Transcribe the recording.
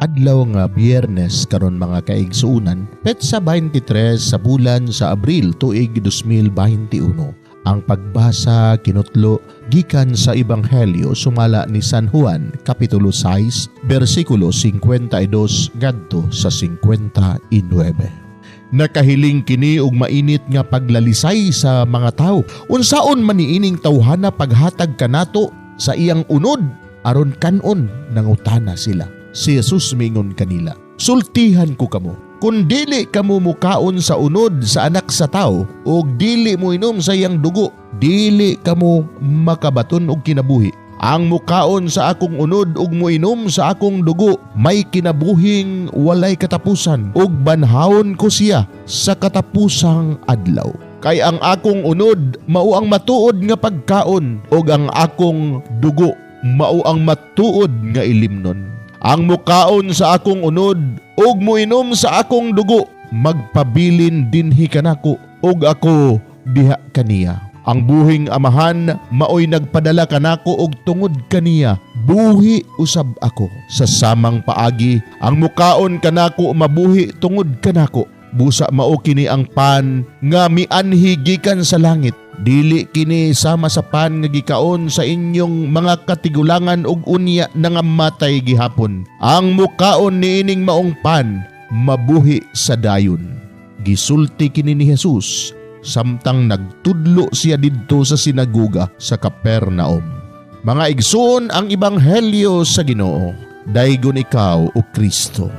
Adlaw nga Biyernes karon, mga kaigsuunan, petsa 23 sa bulan sa Abril, tuig 2021. Ang pagbasa kinutlo gikan sa Ebanghelyo sumala ni San Juan, kapitulo 6, bersikulo 52 ngadto sa 59. Nakahiling kini og mainit nga paglalisay sa mga tawo. Unsaon man niining tawhana paghatag kanato sa iyang unod aron kanon? Nangutana sila. Si Jesus mingon kanila, "Sultihan ko kamo, kung dili kamo mukaon sa unod sa Anak sa Tao ug dili mo inom sa iyang dugo, dili kamo makabaton og kinabuhi. Ang mukaon sa akong unod ug moinom sa akong dugo may kinabuhing walay katapusan, ug banhawon ko siya sa katapusang adlaw. Kay ang akong unod mao ang matuod nga pagkaon ug ang akong dugo mao ang matuod nga ilimnon. Ang mukaon sa akong unod ug moinom sa akong dugo magpabilin dinhi kanako ug ako diha kaniya. Ang buhing Amahan maoy nagpadala kanako ug tungod kaniya buhi usab ako. Sa samang paagi, ang mukaon kanako mabuhi tungod kanako. Busa mao kini ang pan nga mianhi gikan sa langit. Dili kini sama sa pan nga gikaon sa inyong mga katigulangan ug unya nangamatay gihapon. Ang mukaon niining maong pan mabuhi sa dayon." Gisulti kini ni Jesus samtang nagtudlo siya didto sa sinagoga sa Capernaum. Mga igsoon, ang ebanghelyo sa Ginoo. Daygon ikaw, o Kristo.